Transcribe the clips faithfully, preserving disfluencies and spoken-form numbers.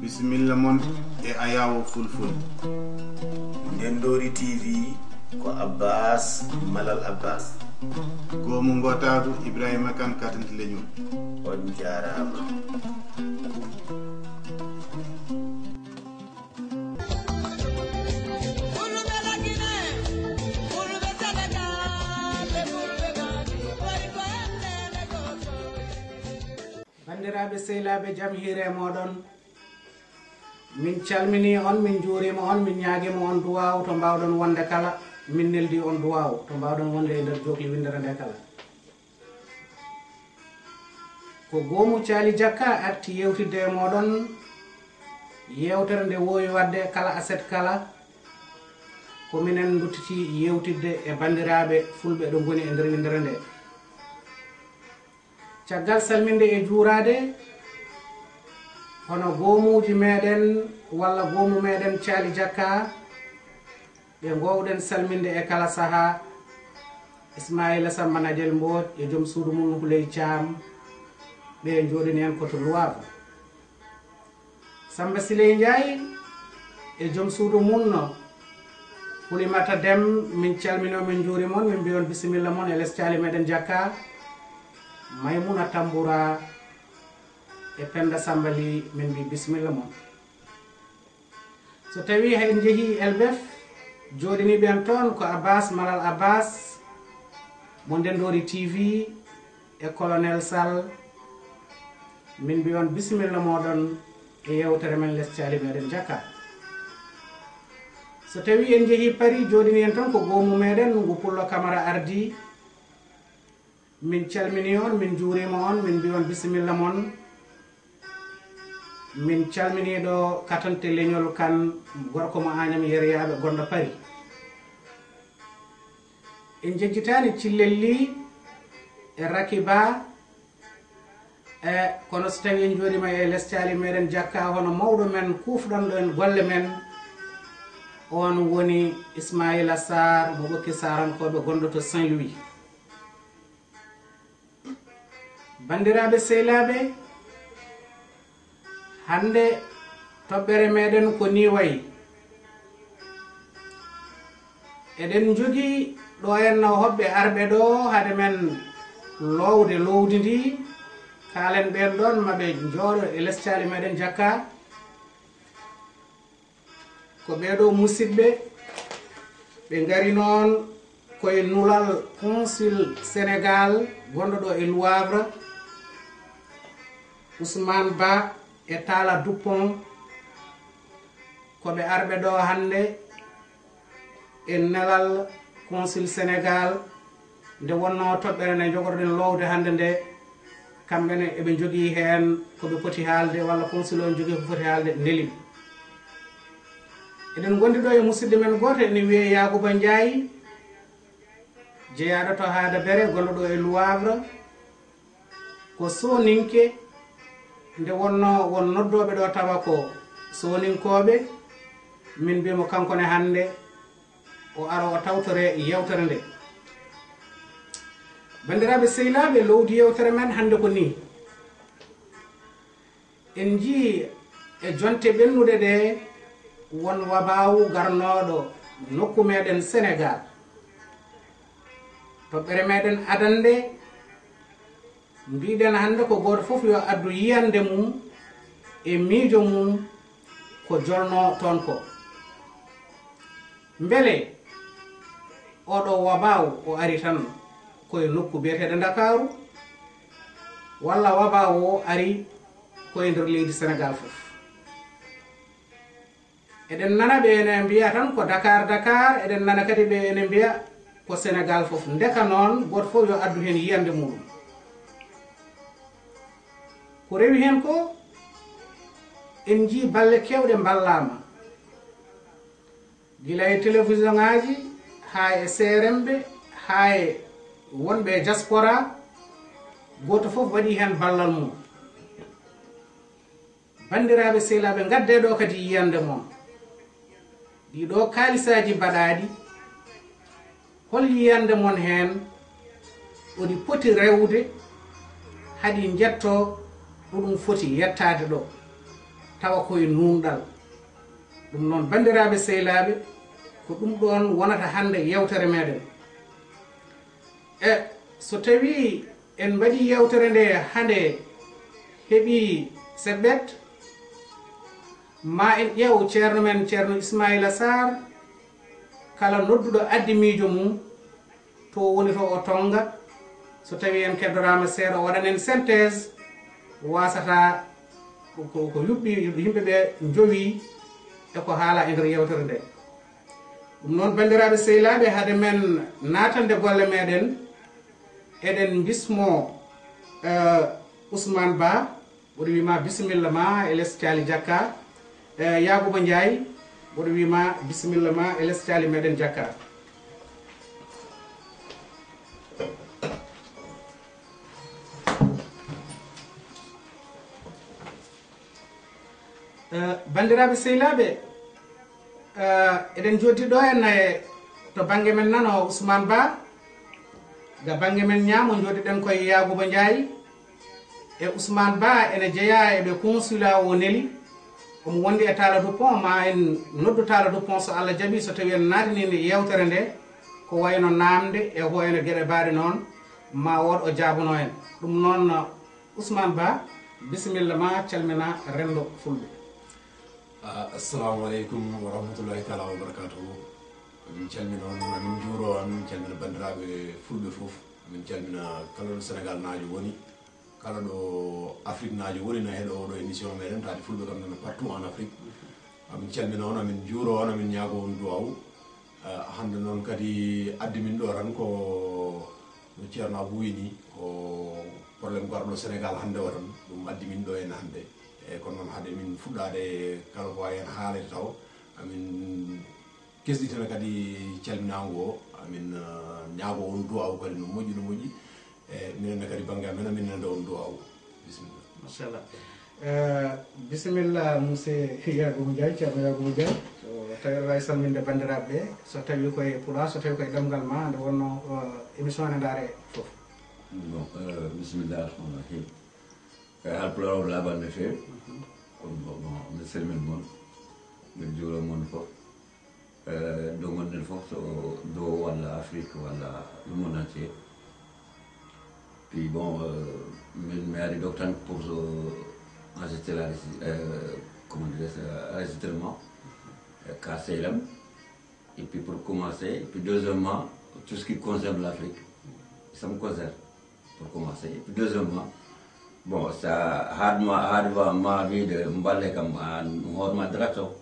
Bisimilla mon e Ayaawo Fulful. Ndendoori T V ko Abbas Malal Abbas. Goomu ngootaagu Ibrahima Kan Katanti Leñol. On jaaraama. Banndiraaɓe sehilaaɓe, jam hiire e mooɗon. Min calminii on, min njuuriima on, min ñaagiima on duwaawu to mbaawɗon wonde kala, min neldii on duwaawu to mbaawɗon wonde e nder jookli winndere nde kala. Ko goomu Caali Jakka arti yeewtidde e mooɗon yeewtere nde woowi waɗde kala aset kala, ko minen nduttiti yeewtidde e banndiraaɓe fulɓe ɗo ngoni e nder winndere nde. Caggal salminde e juuraade hono goomuuji meeɗen walla goomu meeɗen Caali Jakka, ɓe ngoowɗen salminde e kala sahaa, Ismaila Samba Nadiel Mbodj e joom suudu mum Houleye Thiam, ɓe njooɗini en ko to Loavre. Samba Siley Ndiaye e joom suudu mum no Hulimata Dem, min calminoo, min njuuriima on, min mbiya on bisimilla mon e les caali meeɗen Jakka. Maymuna Tambura e Penda Samba Ly, min mbi bisimilla mon. So tawii hay en njehii Elbef, jooɗiniiɓe en toon ko Abbas Malal Abbas mo Ndendoori T V e Colonel Sall, min mbiya on bisimilla mooɗon e yeewtere men les caali meeɗen Jakka. So tawii en njehii Paris, jooɗinii en toon ko goomu meeɗen ngu Pullo Kamara ardii. Min calminii on, min njuuriima on, min mbiya on bisimilla mon. Min calminii ɗo Katante Leñol Kan, gorko mo Añam Yeryaaɓe gonɗo Paris. En njejjitaani Cillel Ly e Rakiba, e kono so tawii en njooɗiima e les caali meeɗen Jakka, hono mawɗo men kuufɗanɗo en golle men, oon woni Ismaila Sarr mo Ɓokki Saarankooɓe gonɗo to Saint-Louis. Banndiraaɓe sehilaaɓe, hannde toɓɓere meeɗen ko nii wayi. Eɗen njogii ɗo henna hoɓɓe arɓe ɗo hade men loowde lowdi ndi, kaalen ɓeen ɗoon maɓe njooɗo e les caali meeɗen Jakka. Ko ɓee ɗoo musidɓe, ɓe ngari noon ko e nulal consul Senegaal gonɗo ɗo e Loavre, Ousmane Ba e Talla Dupont. Ko ɓe arɓe ɗo hannde e nelal consul Senegaal. Nde wonnoo toɓɓere nde njogorɗen loowde hannde nde, kamɓe ne eɓe njogii heen ko ɓe poti haalde, walla consul o ne jogii ko foti haalde, neli ɓe. Eɗen ngondi ɗo e musidɗo men gooto ene wiyee Yaakuba Njaay, jeyaaɗo to Haada Bere, gonɗo ɗo e Loavre. Ko sooninke, nde wonnoo won noddooɓe ɗo tawa ko sooninkooɓe, min mbiya mo kanko ne hannde o ara o tawtore yeewtere nde. Banndiraaɓe sehilaaɓe, lowdi yeewtere men hannde ko nii. En njii e jonte ɓennuɗe ɗe won wabaawu garnooɗo nokku meeɗen Senegaal. Toɓɓere meeɗen adannde, mbiɗen hannde ko gooto fof yo addu yiyannde mum e miijo mum ko jolnoo toon ko. Mbele oɗo wabaawu o ari tan ko e nokku biyeteeɗo Ndakaaru, walla wabaawu o ari ko e nder leydi Senegaal fof? Eɗen nana ɓe ene mbiya tan ko Dakar, Dakar, eɗen nana kadi ɓe ene mbiya ko Senegaal fof. Ndeka noon, gooto fof yo addu heen yiyannde muɗum. Ko rewi heen ko, en njii balle keewɗe mballaama. Gila e télévision ŋaaji, haa e C R M ɓe, haa e wonɓe e diaspora, gooto fof waɗii heen ballal mum. Banndiraaɓe sehilaaɓe, ngaddee ɗo kadi yiyannde mon. Ɗii ɗoo kaalisaaji mbaɗaaɗi, hol yiyannde mon heen? Hoɗi poti rewde haɗi njettoo ɗo ɗum foti yettaade ɗo? tawa koye nuunɗal. Ɗum noon, banndiraaɓe sehilaaɓe, ko ɗum ɗoon wonata hannde yeewtere meeɗen. E so tawii en mbaɗii yeewtere nde hannde heɓii seɓɓet, ma en ƴeew ceerno men, ceerno Ismaila Sarr, kala nodduɗo addi miijo mum, to woni to o tonnga, so tawii en keddoraama seeɗa, o waɗan en synthèse, waasata ko, ko, ko yuɓɓi yimɓe ɓe njowi e ko haala e nder yeewtere nde. Ɗum noon, banndiraaɓe sehilaaɓe, hade men naatande golle meeɗen, eɗen mbismo, eh, Ousmane Ba, mboɗo wiima bisimilla ma e les caali Jakka. Eh, Yaaguba Njaay, mboɗo wiima bisimilla ma e les caali meɗen Jakka. Eh, banndiraaɓe sehilaaɓe, eh, eɗen njooɗdi ɗo en e to bannge men nano Ousmane Ba, ga bannge men ñaamo njooɗiɗen koye Yaaguba Njaay. E Ousmane Ba ene jeyaa e ɓe consulat o neli, omo wondi e Talla Dupont, ma en noddu Talla Dupont so Allah jaɓi, so tawi en naatini nde yeewtere nde, ko wayno naamnde e ko wayno geɗe baaɗe noon, ma wood o jaabano en. Ɗum noon, Ousmane Ba, bisimilla ma, calmina renndo fulɓe. Ah, assalamu aleykum wa rahmatullahi taala wa barakatuhu. Min calmina on, min juuro on, min calmina banndiraaɓe fulɓe fof. Min calmina kala ɗo Sénégal naajo woni, kala ɗo Afrique naajo woni na heɗo oɗo émission meɗen, taade fulɓe kam nana partout en Afrique. Amin calmina on, amin juuro on, amin ñaago on duwaw. Ah, hannde noon kadi addi min ɗo tan ko no Ceerno Abou wini, ko problème garɗo Sénégal hannde o tan, ɗum addi min ɗo en hannde. E kono noon hade min fuɗɗade kala ko wawi hen haalede taw, amin kesɗitina kadi calminago o, amin, eh, ñaago on duwaw kadi no moƴƴi, no moƴƴi. E minen ne kadi bannge amen, amin nande on duwaw. Bisimilla. Machallah. Eh, bisimilla, monsieur Yaaguba Njaay, ceerno Yaaguba Njaay. So tawi aɗa waawi salminde banndiraaɓe ɓe, so tawi koye pulaar, so tawi koye ɗemngal ma, nde wonno, eh, émission ne ndaare fof. Bon, eh, bisimilla arrahmani rahim. Eh, haalpulaar o laaɓaani no feewi. Kono bon, bon, mi salmin mon, mi juuro mon fof. Eh, ɗo ngonɗen fof, so dow walla Afrique walla le monde entier. Puis bon, euh, min mi ari ɗo tan pour so enregistrer la régi- euh, comment dirais-je, enregistrement, euh, ka sehlam. Et puis pour commencer, et puis deuxièmement, tout ce qui concerne l'Afrique, ça me concerne, pour commencer. Et puis deuxièmement, bon, ça, hard ma, hard ma, ma vie de mballe kam, an horma drato.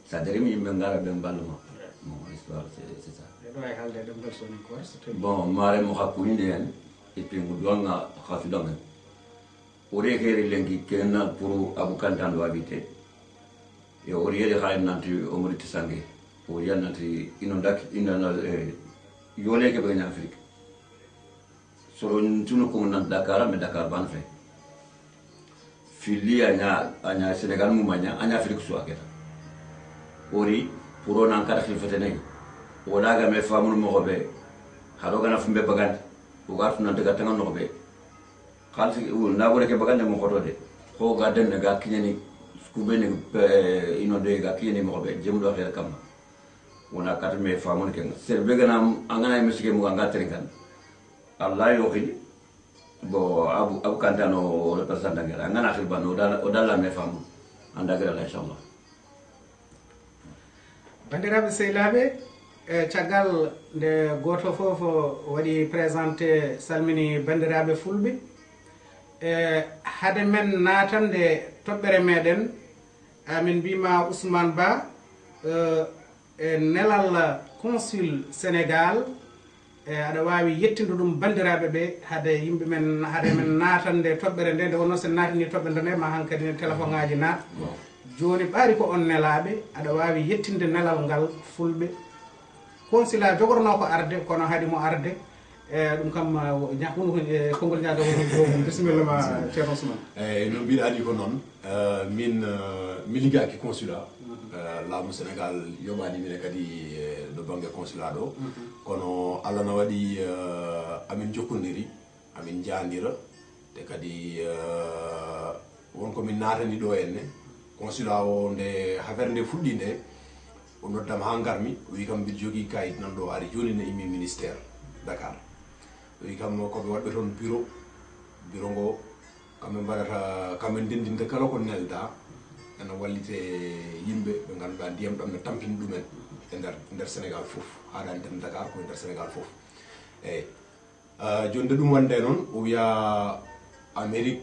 Ça dérime yimɓe ngara ɓe mballuma. Bon, histoire, c'est c'est ça. Eɗo wawi haalde e ɗemngal soninkore so tawi. Bon, mare mo hakkunde hen, et puis mo duwanga hasuɗam hen. O rekere lenki kenna pour Abou Kantan wabite. E o riyede ha en nanti o mori tisange. O riya nanti ino dak ino na, eh, yoleke ɓe en Afrique. Soro tunu ko nan Dakar, mais Dakar ban fe. Fili a ña a ña Sénégal mu ma ña a ña Afrique su aketa. Ori pour o nan kata xil fete ne. O daga me famul mo be. Haro gana fumbe bagandi. O gar fu nan daga tanga no be. Xalsi u na gore ke bagande mo xoto de. Xo ga den ga kiñani ku be ne, eh, ino de ga kiñani mo be. Jem do xel kam. Wona kat me famon ken. Ser be gana angana me sike mo ga trinkan. Allah yo xili. Bon, Abu Abu Kantano représentant ngera. Angana xil ban o dala o dala me famon. Anda gera la inshallah. Banndiraaɓe sehilaaɓe, e caggal nde gooto fof waɗi présenté, salmini banndiraaɓe fulɓe. E hade men naatande toɓɓere meɗen, amin mbima Ousmane Ba, e, e nelal consul Sénégal, e aɗa waawi yettindo ɗum banndiraaɓe ɓe, hade yimɓe men, hade men naatande toɓɓere nde, nde wonno sen naatini toɓɓere nde, ma hankadi ne téléphone ngaji naat. Jooni ɓaari ko on nelaaɓe, aɗa waawi yettinde nelal ngal fulɓe. Consulat jogorno ko arde, kono haɗi mo arde. E ɗum kam, ña- ɗum ko, e, konngol ñaagagol joomum. Bisimilla ma, Ceerno Ousmane. Eyyi, no mbiɗa ni ko noon, eh, min, eh, mi liggaaki consulat. Eh, laamu Sénégal yoɓaani mine kadi, eh, ɗo bannge consulat ɗo. Kono Allah na waɗi, eh, amin jokkondiri, amin njaandira. Te kadi, eh, won ko min naatani ɗo henne. Consulat o, nde hafere nde fuɗɗi nde, o noddam ha ngarmi, o wi kam mbiɗa jogii kayit nan ɗo, ari joni ne immi ministère Dakar. O wi kam ko ɓe waɗɓe toon bureau, bureau ngo kamɓe mbaɗata, kamɓe ndendinta kala ko nelda, ene wallite yimɓe ɓe ngannduɗaa ndiyam ɗam ne tampini ɗumen e nder, nder Sénégal fof, haɗani tan Dakar, ko e nder Sénégal fof. Eyyi. Ah, jonde ɗum wonde noon, o wiya Amérique,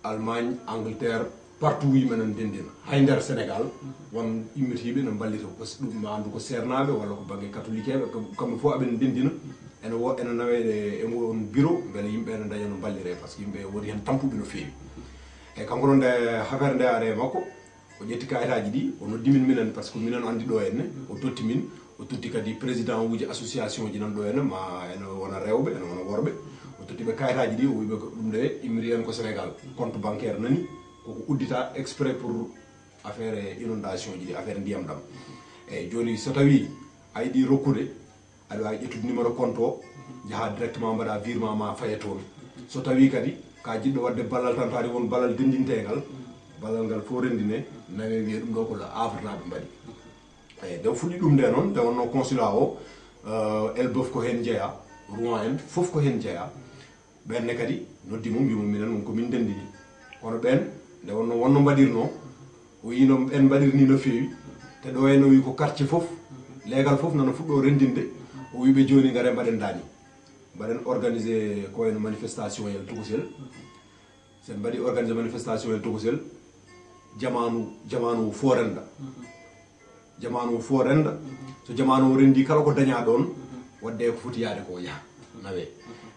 Allemagne, Angleterre, partout yimɓe nan ndendina. Hay nder Sénégal, won immitiiɓe no mballita, ko s-, ɗum ma anndu ko seernaaɓe walla ko bannge katolikeeɓe, kam-, kamɓe fof aɓe ndendina. Ene wo-, ene nawee e ngon bureau, mbele yimɓe ene ndaña no mballiree, par ce que yimɓe woni heen tampuɓe no feewi. Eyyi, kanko noon nde hafere nde ari e makko, o ƴetti kayitaaji ɗi, o noddi min minen, par ce que minen anndi ɗo henne, o totti min, o totti kadi président uji association ji nan ɗo henne, ma ene wona rewɓe, ene wona worɓe. O totti ɓe kayitaaji ɗi, o wi ɓe ko ɗum nde immiri en ko Sénégal. Compte bancaire nani, koko uddita exprès pour affaire inondation ji ɗi, affaire ndiyam ɗam. Eyyi, joni so tawi a yiɗi rokkude, aɗa waawi ƴettude numéro compte o, njaha directement mbaɗa virement ma faya toon. So tawi kadi ka jiɗɗo waɗde ballal tan, taari won ballal denndinteegal, ballal ngal fof renndine, nawe wiye ɗum ɗo ko Le Havre naaɓe mbaɗi. Eyyi, nde o fuɗɗi ɗum nde noon, nde wonno consulat o, euh, Elbeuf ko heen jeya, Rouen en fof ko heen jeya. Ɓen ne kadi noddi mo, mbi mo minen won ko min ndenndini. Kono ɓen nde wonno, wonno mbaɗirno, o yino en mbaɗirni no feewi. Te ɗo en o wi ko quartier fof, leegal fof nana fuɗɗo renndinde. O wi ɓe jooni ngare mbaɗen dani. Mbaɗen organisé ko wayno manifestation el tokosel. Sen mbaɗi organisé manifestation el tokosel, jamaanu, jamaanu o fof rennda. Jamaanu o fof rennda. So jamaanu o renndi kala ko daña ɗon, waɗde ko foti yaade ko yaha. Nawe.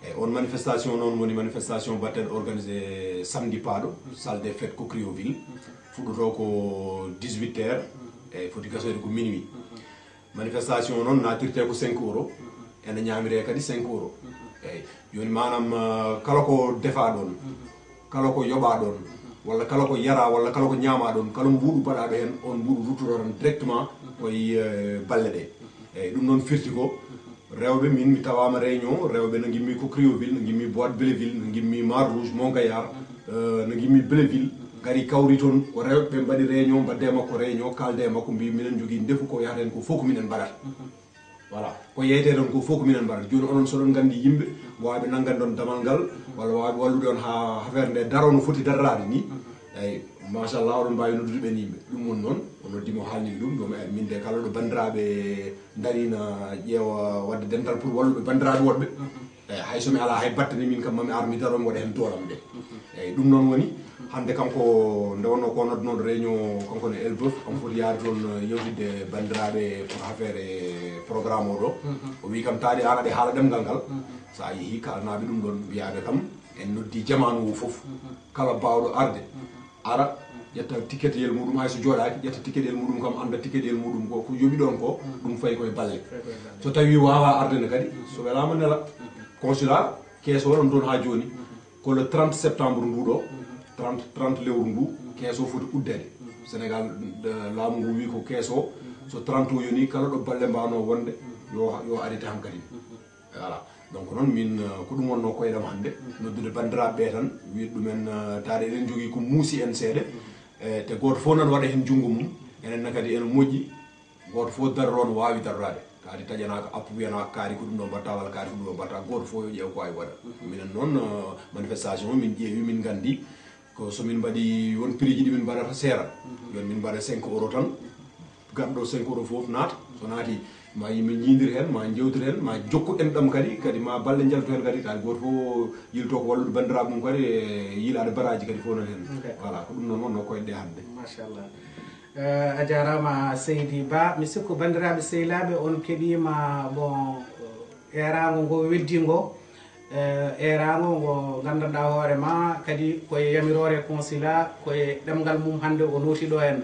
Eyyi, on manifestation noon woni manifestation batten organisé samedi paaɗo, salle des fêtes ko Crayoville. Fuɗɗoto ko dix-huit heures, eyyi, foti gasoyde ko minuit. Manifestation o noon natirte ko cinq euros, ene ñaamire kadi cinq euros. Eyyi, joni maanaam, eh, kala ko defa ɗon, kala ko yoɓa ɗon, walla kala ko yara, walla kala ko ñaama ɗon, kala mbuuɗu baɗaɗo heen, on mbuuɗu ruttoto tan directement koye, eh, balle ɗe. Eyyi, ɗum noon firti ko rewɓe, min mi tawama réunion, rewɓe no ngimmi ko Crayoville, no ngimmi Boîte Belleville, no ngimmi Mar Rouge, Mont Gaillard, eh, no ngimmi Belleville, ngari kawri toon ko rewɓe ɓe mbaɗi réunion, mbadde e makko réunion, kalde e makko, mbi minen jogii ndefu ko yahata heen ko fof ko minen mbaɗata. Voilà, ko yeyete ɗon ko fof ko minen mbaɗata. Joni onon so ɗon nganndi yimɓe, mbaawa ɓe nanngande ɗon damal ngal, walla waawa ɓe wallude on haa affaire nde daro no foti darraade ni. Eyyi, machallah, oɗon mbaawi noddude ɓen yimɓe. Ɗum woni noon, o noddi mo haalni ɗum, ɗum, eyyi, min de kala ɗo banndiraaɓe ndarina ƴeewa waɗde dental pour walluɓe banndiraaɓe woɗɓe. Eyyi, hay so mi alaa hay batte ni, min kam mami ar mi daro mi waɗa heen doolam ɗe. Eyyi, ɗum noon woni, hannde kanko nde wonno ko noddunooɗo réunion, kanko ne Elbeuf, omo foti yaade toon, eh, yewtidde banndiraaɓe pour affaire e programme o ɗo. O wi kam taari aan aɗa haala ɗemngal ngal. So a yehii kaalanaaɓe ɗum ɗon, mbiyaaɓe kam en noddi jamaanu o fof. Kala baawɗo arde, ara, ƴetta ticket yel muɗum, hay so jooɗaaki, ƴetta ticket yel muɗum kam, annda ticket yel muɗum ko, ko yoɓi ɗon ko, ɗum fayi koye balle. So tawi waawa arde ne kadi, so welaama nela. Consulat, keeso o ɗon toon haa jooni. Ko le trente septembre ndu ɗo, trente, trente lewru ndu, keeso foti uddeede. Sénégal, eh, laamu ngu wi ko keeso, so trente o yoni, kala ɗo balle mbaawno wonde, yo, yo arrêté hankadi. Voilà. Donc noon min, eh, ko ɗum wonno koyɗam hannde, noddude banndiraaɓe ɓe tan, wiide ɗumen, eh, taade eɗen jogii ko muusi en seeɗa, eh, te gooto fof nan waɗa heen junngo mum, enen ne kadi ene moƴƴi, gooto fof daroro no waawi daroraade. Taade taƴanaaka appu, wiyanaaka kaari ko ɗum ɗo mbaɗta walla kaari ko ɗum ɗo mbaɗta, gooto fof yo ƴeew ko waawi waɗa. Minen noon, eh, manifestation o min ƴeewi, min nganndi ko so min mbaɗi won prix ji ɗi min mbaɗata seera. Yon min mbaɗa cinq euros tan, garɗo cinq euros fof naata. So naati, ma yimɓe njiindir heen, ma njewtir heen, ma jokku enɗam kadi, kadi ma balle njaltu heen kadi. Taade gooto fof yilto ko wallude banndiraaɓe mum kadi, e yiilaade baraaji kadi fof nan heen. Ok. Voilà, ko ɗum noon wonno koyɗe hannde. Machallah. Eh, a jaaraama Seydi Ba. Mi sikku banndiraaɓe sehilaaɓe on keɓiima, bon, eeraango ngo weddi ngo. Eh, eeraango ngo nganndanɗaa hoore ma kadi koye yamiroore consulat, koye ɗemngal mum hannde o nooti ɗo en.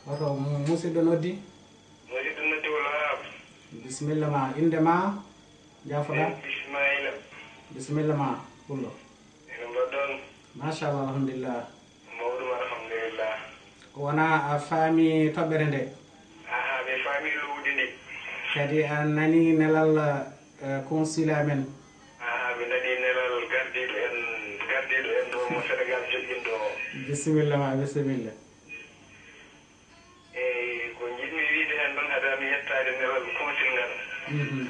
Hoto musidɗo noddi? Musidɗo noddi ko Wahab. Bisimilla ma, innde ma? Jaafoɗaa? Min Ismaila. Bisimilla ma, pullo. Eno mbaɗɗon? Machallah, alhamdulillah. Mawɗum, alhamdulillah. Wona a faami toɓɓere nde? Aha, mi faami lowdi ndi. Kadi a nani nelal, eh, consulat men? Aha, mi nani nelal gardiiɗo en, gardiiɗo en ɗo mo Sénégal joɗɗinɗo o. Bisimilla ma, bisimilla. Mhm.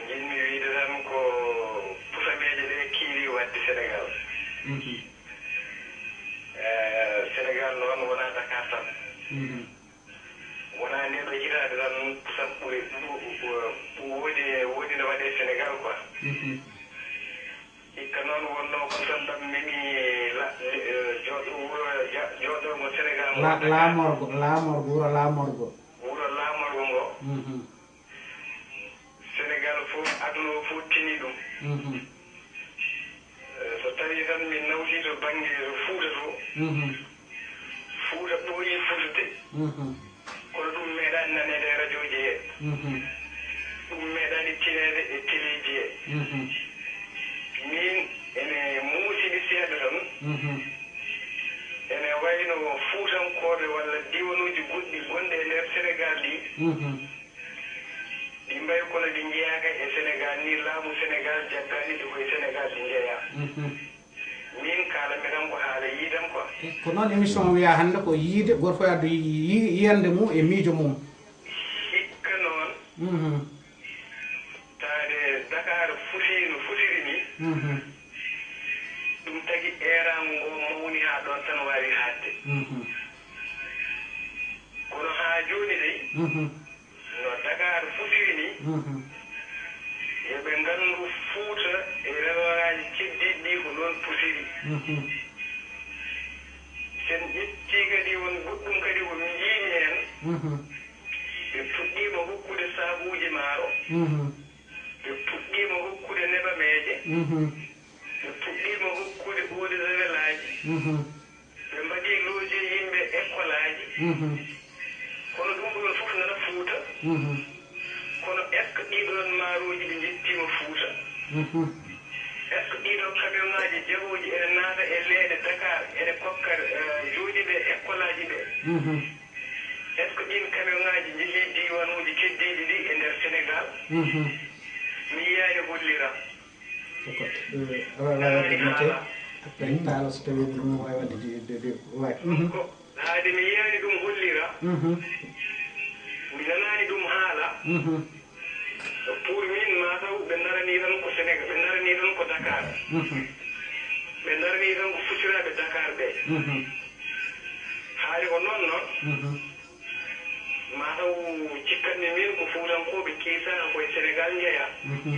Njiɗmi wiide tan ko pusameeje ɗe keewi waɗde Senegaal. Mhm. Eh, Senegaal noon wonaa Dakar tan. Mhm. Wonaa ndee ɗoo hitaande tan pusam ɓuri ɓu- ɓu- woodi woodi no waɗee Senegaal quoi. Mhm. Hikka noon wonnoo pusam ɗam memi la- eh, jooɗo wuro ja- jooɗoongo Senegaal ngo La- Dakar. Laamorgo, laamorgo, wuro laamorgo. Wuro laamorgo ngo. Mhm. Senegaal fof, aduna o fof tini ɗum. Mhm. Eh, so tawii tan min nawtii to bannge Fuuta to, Mhm. Fuuta ɓooyii fusude. Mhm. Kono ɗum meeɗaani naneede e rajooji he. Mhm. Ɗum meeɗaani tineede e teleeji he. Mhm. Miin ene muusi mi seeɗa tan. Mhm. Ene wayno Fuutankooɓe walla diiwanuuji goɗɗi gonɗi e nder Senegaal ɗi. Mhm. Ɗi mbayi kono ɗi njeyaaka e Senegaal ni, laamu Senegaal jaggaani ɗi koye Senegaal ɗi njeyaa. Mhm. Miin kaalanmi tan ko haala yiidam quoi. Ko noon émission o wiyaa hannde ko yiide, gooto fof addu yi- yi- yiyannde mum e miijo mum. Hikka noon, Mhm. taade Dakar fusii no fusiri ni, Mhm. ɗum tagi eeraango ngo mawni haa ɗoon tan waawi haaɗde. Mhm. Kono haa jooni dey, Mhm. no Dakar fusiri ni, Mhm. yo ɓe nganndu Fuuta e rewaaji keddiiɗi ɗi ko noon pusiri. Mhm. Sen ƴettii kadi won goɗɗum kadi ko min njiimi heen. Mhm. Ɓe puɗɗiima hokkude saakuuji maaro. Mhm. Ɓe puɗɗiima hokkude nebameeje. Mhm. Ɓe puɗɗiima hokkude eau de javelaaji. Mhm. Ɓe mbaɗii looje yimɓe ekkolaaji. Mhm. Kono ɗum ɗoon fof nana Fuuta. Mhm. Kono est-ce que ɗii ɗoon maarooji ɗi njettiima Fuuta? Mhm. Est-ce que ɗii ɗoo kamioŋaaji jahooji ene naata e leeɗe Dakar, ene kokka eh, jooɗiiɓe ekkolaaji ɓe? Mhm. Est-ce que ɗiin kamioŋaaji njehii diiwanuuji keddiiɗi ɗi e nder Senegaal? Mhm. Mi yiyaani hollira. Ko eh, awa waawde mate. Taala so tawii ɗum waawi waɗde de de de waay. Mhm. Ko haade mi yiyaani ɗum hollira, Mhm. mi nanaani ɗum haala. Mhm. Pour min, maa taw ɓe ndaranii tan ko Senegaal, ɓe ndaranii tan ko Dakar. Mhm. Ɓe ndaranii tan ko futiraaɓe Dakar ɓe. Mhm. Haade ko noon noon, Mhm. maa taw cikkanmi min ko Fuutankooɓe kiisaaka koye Senegaal njeyaa. Mhm.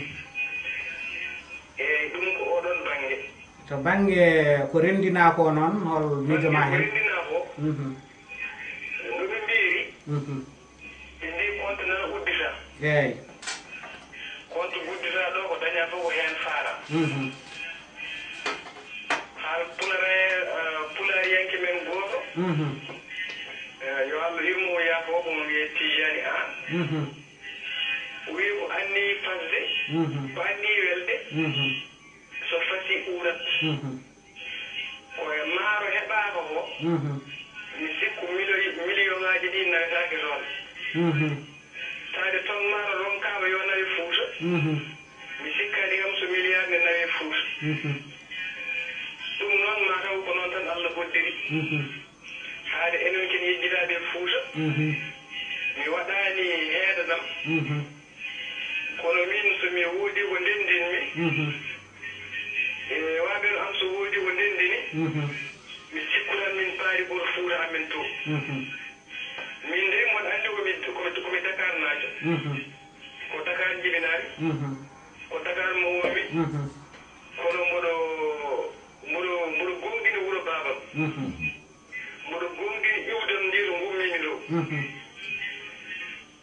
Eeyi, ɗum ko oɗon bannge. To bannge ko renndinaa ko noon, hol miijo ma Bannge ko heen? renndinaa ko, Mhm. no ɓe mbiiri, Mhm. ɓe mbii compte nana uddita. Eeyi. Compte uddita ɗo ko dañaa fof ko heen faara. Mhm. Haal pulare, eh, pulaariyanke men gooto, Mhm. eh, yo Allah yurmo o yaafo, ko mo wiyee Tijaani Aan. Mhm. O wii ko anniyi fasde, Mhm. ko anniyi welde, Mhm. so fasi uurat. Mhm. Ko e maaro heɓaaka ko, Mhm. mi sikku miliyo- miliyoŋaaji ɗi nawetaake toon. Mhm. Taade toon maaro ronkaama yo nawe Fuuta, Mhm. mi sikkaani kam so miliyaar ne nawee Fuuta. Mhm. Ɗum noon maa taw ko noon tan Allah hoddiri. Mhm. Haade enen ken yejjitaaɓe Fuuta, Mhm. mi waɗaani heedadam. Mhm. Kono min so mi woodi ko ndenndinmi, Mhm. e waaɓe no am so woodi ko ndenndini, Mhm. mi sikku tan min paari gooto Fuuta amen to. Mhm. Min de mon anndi ko mi, ko mi, ko mi Dakar naajo. Mhm. Ko Dakar njibinaami, Mhm. ko Dakar mawmi, Mhm. kono mboɗo, mboɗo, mboɗo gooŋɗini wuro baabam. Mhm. Mboɗo gooŋɗini iwdam ndi to ngummiimi ɗo. Mhm.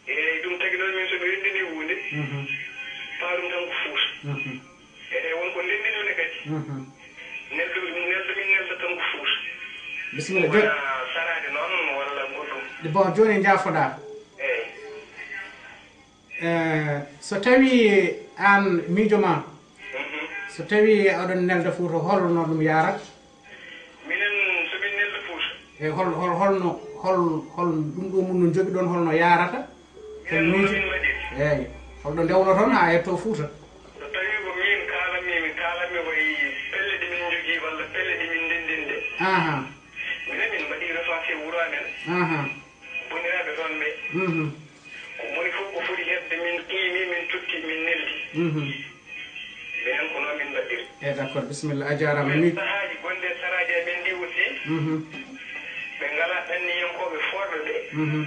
Eeyi, ɗum tagi noon min so mi renndinii huunde, Mhm. paarum tan ko Fuuta. Mhm. Eeyi, won ko ndenndinmi ne kadi. Mhm. Neldo, neldo min nelda tan ko Fuuta. Bisimilla. Jo- Wona saraade noon walla goɗɗum. Bon, jooni njaafoɗaa. Eeyi. Eh, so tawii aan miijo ma, Mhm. so tawii oɗon nelda Fuuta, holno ɗum yaarata? Minen, so min nelda Fuuta, E hol, hol, holno, hol, hol ɗum ɗo mun no jogiɗon, holno yaarata? minen no min mbaɗiri. Eeyi. Holɗo ndewnoton haa yetto Fuuta? So tawii ko min kaalanmi, min kaalanmi ko e pelle ɗe min njogii walla pelle ɗe min ndenndini ɗe. Aha. Minen min mbaɗii recensé wuro amen. Aha. Banndiraaɓe toon ɓe. Mhm. Ko moni fof ko foti heɓde min Min, min tutti, min neldi. Mhm. Minen ko noon min mbaɗdiri. Eh, d'accord, bisimilla, a jaaraama. Minen sahaaji gonɗi e saraaji amen ɗi aussi, mhm, ɓe ngalaa ɗanniyankooɓe fooɗɓe ɓe. Mhm.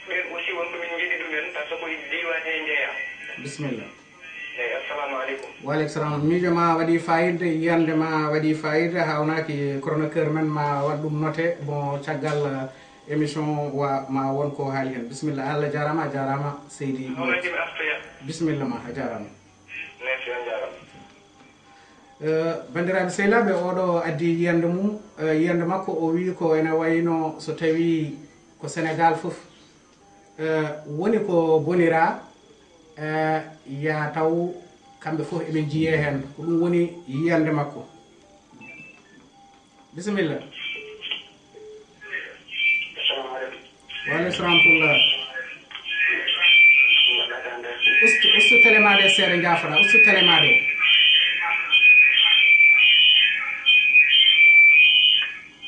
Ɓeen aussi won ko min njiɗi ɗumen, par ce que ko e diiwaan he njeyaa. Bisimilla. Eeyi, assalamu aleykum. Wa aleykum salam. Miijo ma waɗi fayida, yiyannde ma waɗi fayida, hawnaaki chroniqueur men ma waɗ ɗum noté. Bon, caggal, eh, émission wa ma won ko haali heen. Bisimilla, Allah jaaraama, a jaaraama, seydi Mohamed. Hawnaaki mi artoya. Bisimilla ma, a jaaraama. Merci, on jaaraama. Eh, banndiraaɓe sehilaaɓe, oɗo addi yiyannde mum, eh, yiyannde makko, o wii ko ene wayno so tawii ko Sénégal fof, eh, woni ko boniraa, eh, yaa taw kamɓe fof eɓe njiyee heen. Ko ɗum woni yiyannde makko. Bisimilla. Assalamu aleykum. Wa aleykum salam wa rahmatullah. Mbaɗɗa ka nder. Ustu, ustu télé ma ɗe seeɗa, njaafoɗa. Ustu télé ma ɗe.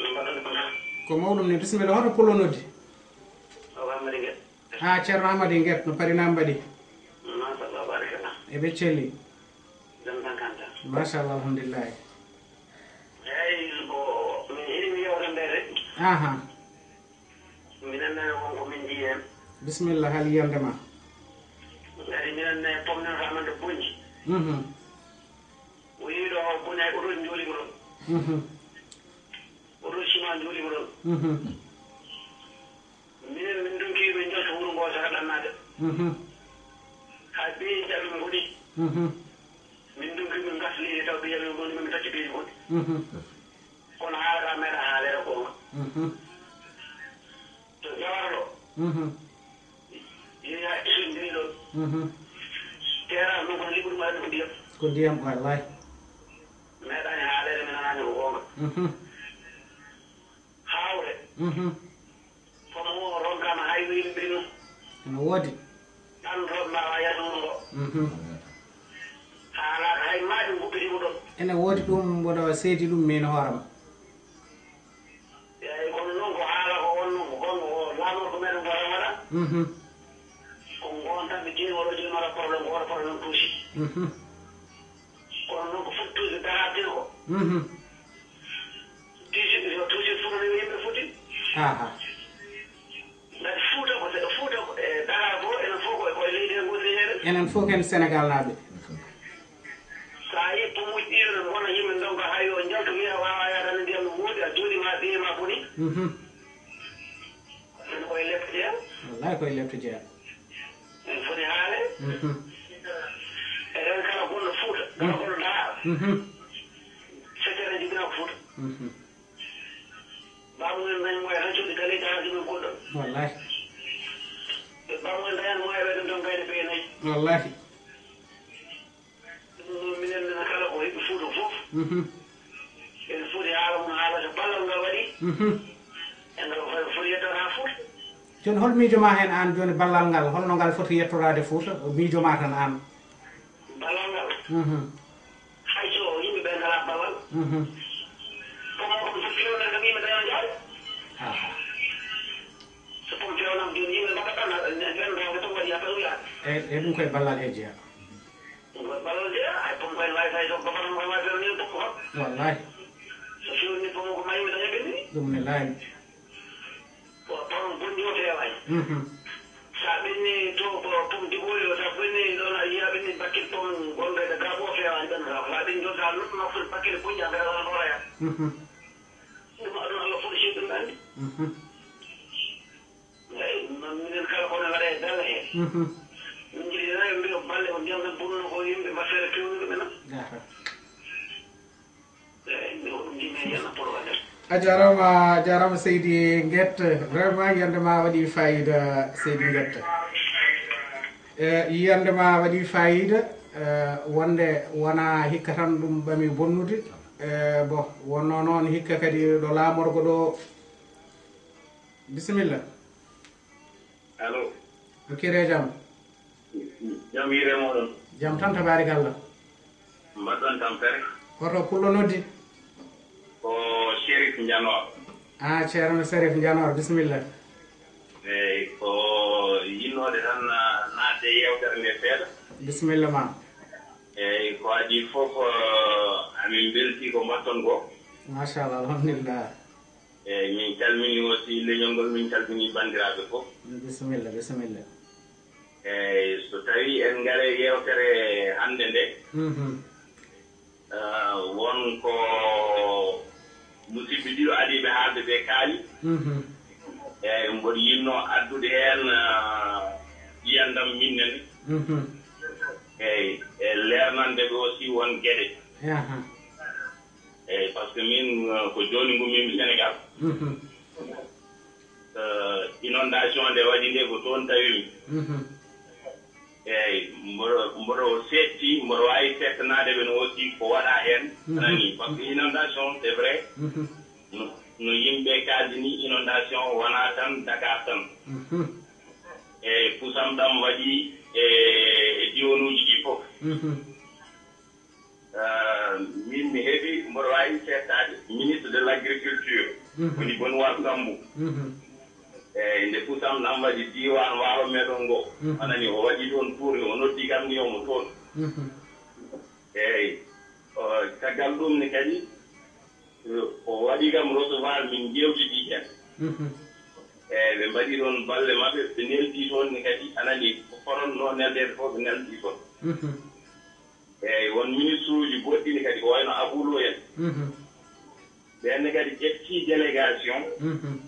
Mbaɗɗa ka. Ko mawɗum ni. Bisimilla. Hoto pullo noddi? O Amadou Gueye. Ah, Ceerno Amadou Gueye, no Pari Naam mbaɗi? Machallah, barakallah. Eɓe celli. Jam tan kanta. Machallah, alhamdulillahi. Eeyi, ko min heɗimi yewtere nde de. Aha. Minen ne won ko min njiyi heen. Bisimilla, haali yiyannde ma. Ngati minen ne pomnata men to Boñji. Mhm. O yii ɗo o boni hay oto njooli ko ɗon. Mhm. Oto ciment njooli ko ɗon. Mhm. Minen min ndonki ɓe njalta wuro ngo saka ɗannaade. Mhm. Haa ɓe jaɓi mboɗi. Mhm. Min ndonki ɓe ngas leydi taw ɓe jaɓi mboɗi min tacci ɓe mboɗi. Mhm. Kono haala ka meeɗa haaleede goonga. Mhm. To Jawara ɗo. Mhm. Yeeya iso ndiri ɗon. Mhm. Terrasse ɗum kono liɓuɗum waɗi ko ndiyam. Ko ndiyam, wallahi. Meeɗaani haaleede mi nanaani ko goonga. Mhm. Haawre. Mhm. Kono o ronkaama hay wiiɓe ɓe ɗum. Ene woodi. Tan to mbaawa yahdude ngo. Mhm. Haalaaka hay maaji nguppitiima ɗon. Ene woodi ɗum mboɗo seedi ɗum min hoore am. Eeyi, kono noon ko haala ko wonnoo ko gonga ko laamorgo meɗen ko tan waɗa. Mhm. Ko ngoon tan ɓe tini oɗo jooni mara problème, ko oɗo problème tuusi. Mhm. Kono noon ko foti tuusi daraade ko. Mhm. Tuusi, yo tuusi Fuuta no yimɓe foti. Aha. Ngati Fuuta ko, Fuuta ko, e dara ko, enen fof ko, ko e leydi he ngoni yeere. Enen fof ken Senegal naaɓe. So a yii pomuuji ɗiɗo ne ngona yimɓe ndonka hay yo njaltu wiya waawa yaadani ndiyam no woodi, a jooɗi ma ɓiye ma boni. Mhm. Ene koye lepte jeya. Wallahi koye lepte jeya. Ene foti haale. Mhm. Enen kala gonɗo Fuuta, kala gonɗo Daara. Mhm. Feccere jibinaa ko Fuuta. Mhm. Baamu en dañi mo e tan coɗi kala e jahaaji men goɗɗo. Wallahi. Ɓe baamu en dañani mo e ɓe ɗum tan gayde ɓe nayi. Wallahi. Ɗum noon minen nana kala ko heɓi Fuuta fof. Mhm. Ene foti haala mum haalata ballal ngal waɗi. Mhm. E ngal foti, foti yettata Fuuta. Jooni hol miijo ma heen aan jooni ballal ngal, holno ngal foti yettoraade Fuuta? Miijo ma tan aan. Ballal ngal? Mhm. Hay so yimɓe ɓe ngalaa ballal. Mhm. Kono ko so fewnata kam yimɓe daña jaal. Aha. So pom fewnam jooni yimɓe mbaɗa tan, ɓen rewɓe tan waɗi haa tawi yaade. E, e ɗum koye ballal he jeya. Ɗum koye ballal jeya, hay pom koye wawi tawi to gobaram koye wawi fewni pom ko. Wallahi. So fewni pom ko mayi daña ɓenni. Ɗum ne laaɓi. Ko pom bonɗi o fewaani. Mhm. Sa ɓenni to ko pom diɓooli o, sa ɓenni ɗon a yiya ɓenni bakkil pom gonɗo e gabo o fewaani ɓen. Sa ɓenni ɗon sa noddu ma foti bakkil bonɗi a mbiyata wona ɗo raya. Mhm. Ɗum aduna Allah foti si ɗum anndi. Mhm. Eyi, ɗum noon minen kala ko ne waɗa e belle heen. Mhm. Min njiɗi tan ɓe mbiya balle ko ndiyam tan bonno ko yimɓe mbaɗa feere fewnude ɓe noon. Aha. A jaaraama, a jaaraama seydi Guette. Vraiment yiyannde ma waɗi fayida seydi Guette. E yiyannde ma waɗi fayida, e, wonde wona hikka tan ɗum ɓami bonnude. E, bon, wonno noon hikka kadi ɗo laamorgo ɗo. Bisimilla. Allo. Ko kire jam? Jam hiire mooɗon. Jam tan, tabaarikalla. Mbaɗɗon tampere? Hoto pullo noddi? Ko Chérif Njanor. Ah, Ceerno Chérif Njanor, bisimilla. Eyi, ko yinnoode tan, ah, naatde e Yewtere nde seeɗa. Bisimilla ma. Eyi, ko adii fof, eh, amin mbeltii ko mbaɗton ko. Machallah, alhamdulillah. Eyi, min calminii aussi leñol ngol, min calminii banndiraaɓe fof. Bisimilla, bisimilla. Eyi, so tawii en ngarii e yewtere hannde nde, mhm. Ah, won ko musidɓe ɗiɗo adiiɓe haalde ɓe kaali. Mhm. Eyi, mboɗo yiɗnoo addude heen, ah, yiyannde am miin nene. Mhm. Eyi, e leernande ɓe aussi won geɗe. Aha. Eyi, par ce que min, ah, ko jooni ngummiimi Sénégal. Mhm. Eh, inondation nde waɗi nde ko toon tawimi. Mhm. Eyi, mboɗo, mboɗo seetti, mboɗo waawi seettanaade ɓe no aussi ko waɗaa heen. Mhm. Nani, par ce que inondation, c'est vrai, mhm. No, no yimɓe kaaldi ni, inondation wonaa tan Dakar tan. Mhm. Eyi, pusam ɗam waɗi e, e diwonuuji ɗi fof. Mhm. Ah, min mi heɓi, mboɗo waawi seettaade, ministre de l'agriculture, mhm. Woni Benoît Sambou. Mhm. Eyi, nde pusam ɗam waɗi diiwaan waalo meɗen ngo. Mhm. Anani, o waɗi ɗoon tourné, o noddi kam ni omo toon. Mhm. Eyi, o, caggal ɗum ne kadi, o waɗi kam recevoir, min njeewtidi heen. Mhm. Eyi, ɓe mbaɗi ɗoon balle maɓɓe, ɓe neldi toon ne kadi, anani, ko fotnoo neldeede fof, ɓe neldi toon. Mhm. Eyi, won ministre uji goɗɗi ne kadi, ko wayno Abou Lo en. Mhm. Ɓeen ne kadi ƴetti délégation. Mhm.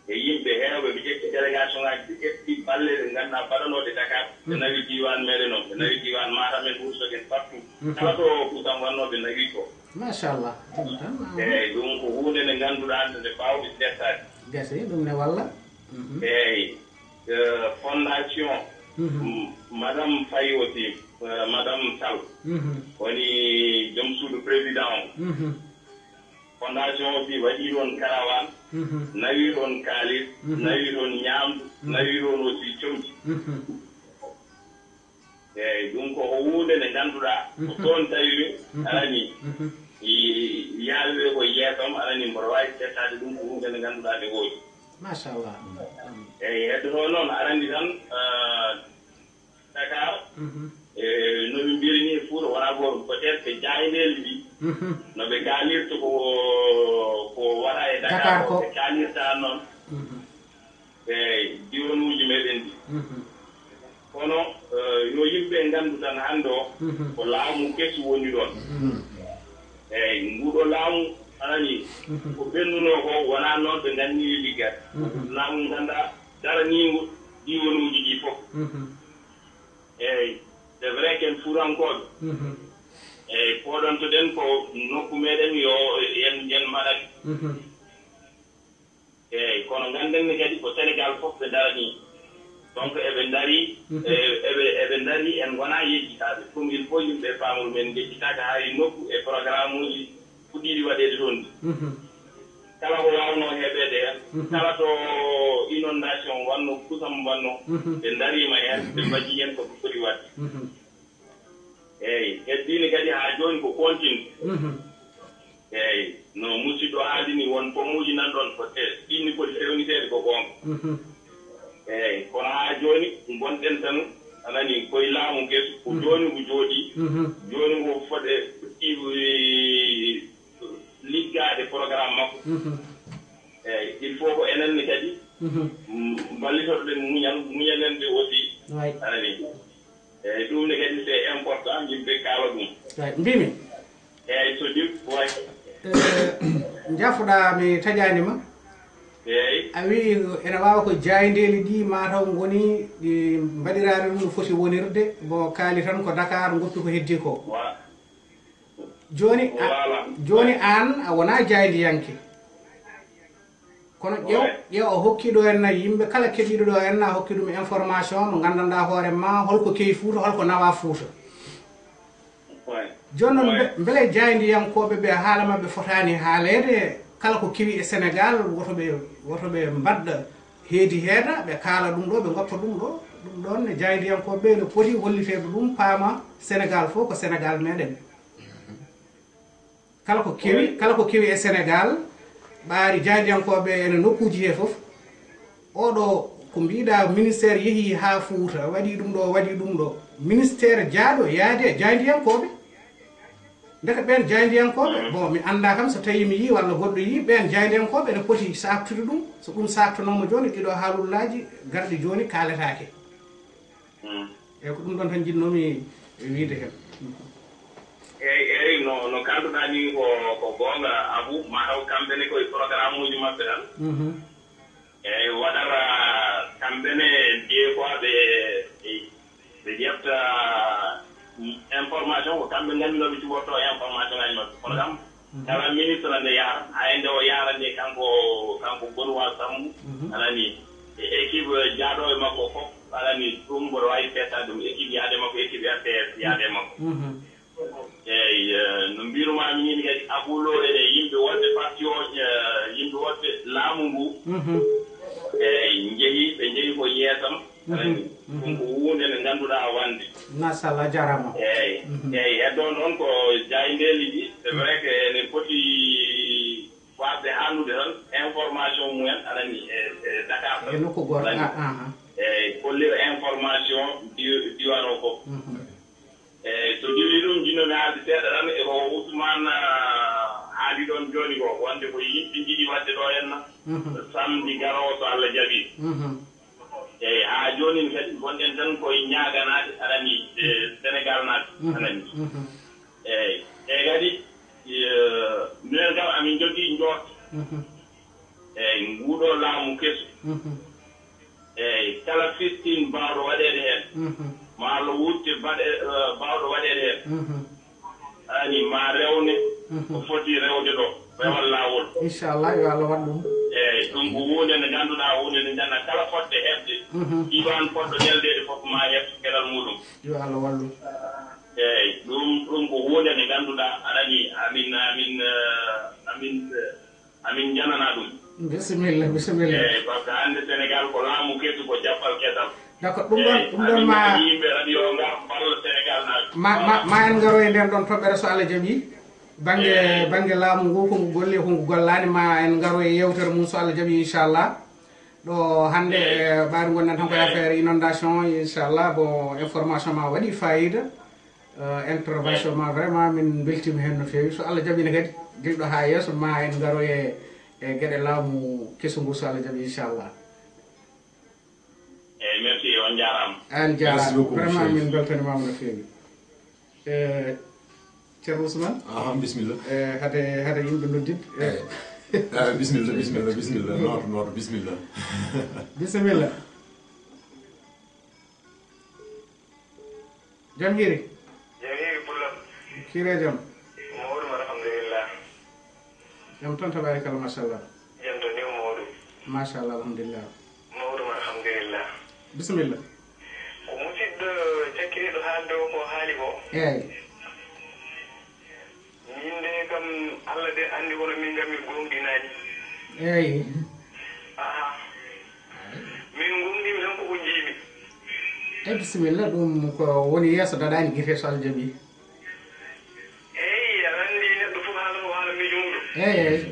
E yimɓe heewɓe, ɓe ƴetti délégation ngaaji, ɓe ƴetti balle ɗe ngannduɗaa baɗanooɗe Dakar. Ɓe, mhm. Nawi diiwaan meɗen o, ɓe nawi diiwaan Matam en, Ourossogui en, partout. Mhm. Kala to kusam wannoo, ɓe nawi to. Machallah. Ɗum tan, ah. Eyi, ɗum ko huunde nde ngannduɗaa nde, nde mbaawmi seettaade. Gasi, ɗum ne walla. Mhm. Eyi, eh, fondation, mhm. M-, Madame Faye aussi, eh, Madame Sall, mhm. Woni joom suudu président o. Mhm. Fondation aussi waɗi ɗoon karawaan, mhm. Nawi ɗoon kaalis, mhm. Nawi ɗoon ñaamdu, mhm. Nawi ɗoon aussi comci. Mhm. Eyi, ɗum ko huunde nde ngannduɗaa, ko, mhm. Toon tawi mi, mhm. Arani, mhm. I, yaawi ko yeeso am, arani mboɗo waawi seettaade ɗum, ko huunde nde ngannduɗaa nde woodi. Machallah. Eyi, heddo noon, arani tan, ah, Dakar, mhm. E, no min mbiri ni, Fuuta wonaa gooto, peut-être que jaayndeeji ɗi, mhm. No ɓe kaalirta ko, ko waɗa e Dakar, Dakar ko, ko ɓe kaalirta noon. Mhm. Eyi, diwanuuji meɗen ɗi. Mhm. Kono, eh, yo yimɓe nganndu tan hannde o, mhm. Ko laamu kesu woni ɗoon. Mhm. Eyi, nguɗo laamu, anani, mhm. Ko ɓennunoo ko, wonaa noon ɓe nganniri liggaade. Mhm. Laamu nganndaa daraniingu diwanuuji ɗi fof. Mhm. Eyi, c'est vrai que en Fuutankooɓe. Mhm. Eyi, pooɗontoɗen ko nokku meɗen yo en, en mbaɗat. Mhm. Eeyi, kono ngannden ne kadi ko Sénégal fof ɓe ndaranii. Donc, eɓe ndarii, mhm. E, eɓe, eɓe ndarii, en ngonaa yejjitaaɓe. Ɗum, il faut yimɓe paama ɗum, en ngejjitaaka hay nokku e programme uji puɗɗiiɗi waɗeede toon ɗi. Mhm. Kala ko waawnoo heɓeede heen, mhm. Kala to inondation wannoo, kusam wannoo, mhm. Ɓe ndariima heen, ɓe mbaɗii heen ko ɓe poti waɗde. Mhm. Eeyi, heddiino kadi haa jooni ko continue. Mhm. Eeyi, no musidɗo haaldi ni, won pomuuji nan ɗoon ko te-, ɗin ni poti fewniteede, ko goonga. Mhm. Eeyi, kono haa jooni ngonɗen tan, a nanii, koye laamu kesu, ko, mhm. Jooni ngu jooɗii, mhm. Jooni ngu fotde liggaade programme makko. Mhm. Eeyi, il faut ko enen ne kadi, mhm. M-, mballitoɗen muñal, muñalen ɓe aussi. Waay. A nanii. Eeyi, ɗum ne kadi c'est important, yimɓe kaala ɗum. Eeyi, mbimi. Eeyi, so ɗum, waay. Eh, njafoɗaa, mi taƴaani ma. Eeyi. A wi'i ene waawa ko jaayndeeli ɗi maa taw ngoni ɗi mbaɗiraani ɗum no foti wonirde, bo kaali tan ko Dakar ngoppi ko heddii ko. Wa-, jooni a, voilà. Jooni aan a wonaa jaayndiyanke. Kono ƴeew, ƴeew, a hokkii ɗo henna yimɓe kala keɗiiɗo ɗo henna, a hokkii ɗum information mo nganndanɗaa hoore ma, holko kewi Fuuta, holko nawaa Fuuta. Jooni noon, mbe-, mbele jaayndiyankooɓe ɓe haala maɓɓe fotaani haaleede, kala ko kewi e Sénégal, woto ɓe, woto ɓe mbaɗda heedi heeda, ɓe kaala ɗum ɗo, ɓe ngoppa ɗum ɗo, ɗum ɗoon ne jaayndiyankooɓe ɓe ne poti holliteede ɗum, paama Sénégal fof ko Sénégal meɗen. Kala ko kewi, kala ko kewi e Sénégal, ɓaari jaayndiyankooɓe ene nokkuuji he fof, oɗo Ko mbiɗa ministère yehi haa Fuuta, waɗi ɗum ɗo, waɗi ɗum ɗo. Ministère jaaɗo yaade e jaayndiyankooɓe. Ndeke ɓeen jaayndiyankooɓe, bon, mi anndaa kam so tawii mi yii walla goɗɗo yii, ɓeen jaayndiyankooɓe ene poti saaktude ɗum. So ɗum saaktonooma jooni, ɗiɗo haalullaaji garɗi jooni kaaletaake. Eeyi, ko ɗum ɗoon tan njiɗnoomi wiide heen. Eeyi, eeyi, no, no kaalduɗaa nii ko, ko goonga, Abou, mataw kamɓe ne koye programme uji maɓɓe tan. Eeyi, waɗata kamɓe ne mbiyee ko ɓe, ɓe ƴefta information, ko kamɓe ngannduɗaa ɓe cuɓortoo information ngaji maɓɓe. Kono kam, kala ministre nde yaha, hay nde o yahata nde kanko, kanko Benoît Sambou, aɗa anndi, e équipe jaaɗooɓe makko fof, aɗa anndi, ɗum mboɗo waawi seettaade ɗum, équipe yaade makko, équipe R T S yaade makko. Eeyi, eh, no mbiirumaami nii kadi, Abou Lo, ene yimɓe wonɓe parti o, eh, yimɓe wonɓe laamu ngu, eeyi, njehi, ɓe njehi ko yeesam. Aɗa anndi, ɗum ko huunde nde ngannduɗaa wonde. Machallah, jaaraama. Eeyi, eeyi, heddo noon ko jaayndeeli ɗi, c'est vrai que ene poti waɗde haaldude tan information mumen, aɗa anndi, e, e Dakar tan. E nokku gooto. Aɗa anndi. Ah, ah, ah. Eeyi, kollira information di-, diiwaan o fof. Eeyi, so dilli ɗum, njiɗnoomi haalde seeɗa tan e ko Ousmane, ah, haali ɗoon jooni ko, wonde ko yimɓe njiɗi waɗde ɗo henna, samedi garoowo so Allah jaɓii. Eeyi, haa jooni ne kadi, ngonɗen tan koye ñaaganaade, aɗa anndi, e Senegaal naaɓe, aɗa anndi. Eeyi, e kadi, eh, minen kam, amin njogii njooɗo. Eeyi, nguuɗo laamu keso. Eeyi, kala fistin baawɗo waɗeede heen, ma Allah wutte baɗe, eh, baawɗo waɗeede heen. Aɗa anndi, ma rewne ko foti rewde ɗo, rewal laawol. Inchallah, yo Allah waɗ ɗum. Eeyi, ɗum ko huunde nde ngannduɗaa, huunde nde ngannduɗaa, kala fotde heɓde, diiwaan fotɗo neldeede fof ma heɓ geɗal muuɗum. Yo Allah wallu. Eeyi, ɗum, ɗum ko huunde nde ngannduɗaa, aɗa anndi, amin, amin, eh, amin, eh, amin njananaa ɗum. Bisimilla, bisimilla. Eeyi, par ce que hannde Senegaal ko laamu kesu, ko jappal kesal. D'accord, ɗum ɗoon, ɗum ɗoon ma yimɓe radio o ngar mballa Senegaal naaɓe. Ma, ma, ma en ngaro e ndeen ɗoon toɓɓere so Allah jaɓii. Bannge, bannge laamu ngu, ko ngu golli, ko ngu gollaani, ma en ngaro e yeewtere mum so Allah jaɓii, inchallah. Ɗo hannde, eh, ɓaari ngonɗen tan ko affaire inondation, inchallah. Bon, information ma waɗi fayida. Eh, intervention ma vraiment min mbeltiima heen no feewi. So Allah jaɓii ne kadi, gila ɗo haa yeeso, ma en ngaro e, e geɗe laamu kesu ngu so Allah jaɓii, inchallah. Eeyi, merci, on njaaraama. Aan njaaraama. Merci beaucoup, vraiment, Chérif. Min mbeltanimaama no feewi. Eh, Ceerno Ousmane? Aha, bisimilla. Eh, hade, hade yimɓe noddidde. Eh. Eh, bisimilla, bisimilla, bisimilla. Nooto, nooto, bisimilla. Bisimilla. Jam hiiri? Jam hiiri, Pullo. Kiire jam? Mawɗum, alhamdulillah. Jam tan, tabarakalla, machallah. Jam to niw mawɗum. Machallah, alhamdulillah. Mawɗum, alhamdulillah. Bisimilla. Ko musidɗo cakkitiiɗo haalde o ko haali ko. Eeyi. Min de kam, Allah de anndi hono min ngarmi gooŋɗinaani. Eeyi. Aha. Min gooŋɗiimi tan koko njiimi. E bisimilla, ɗum ko woni yeeso daɗaani gite so Allah jaɓii. Eeyi, aɗa anndi neɗɗo fof haala ko haala miijo muɗum. Eeyi, eeyi.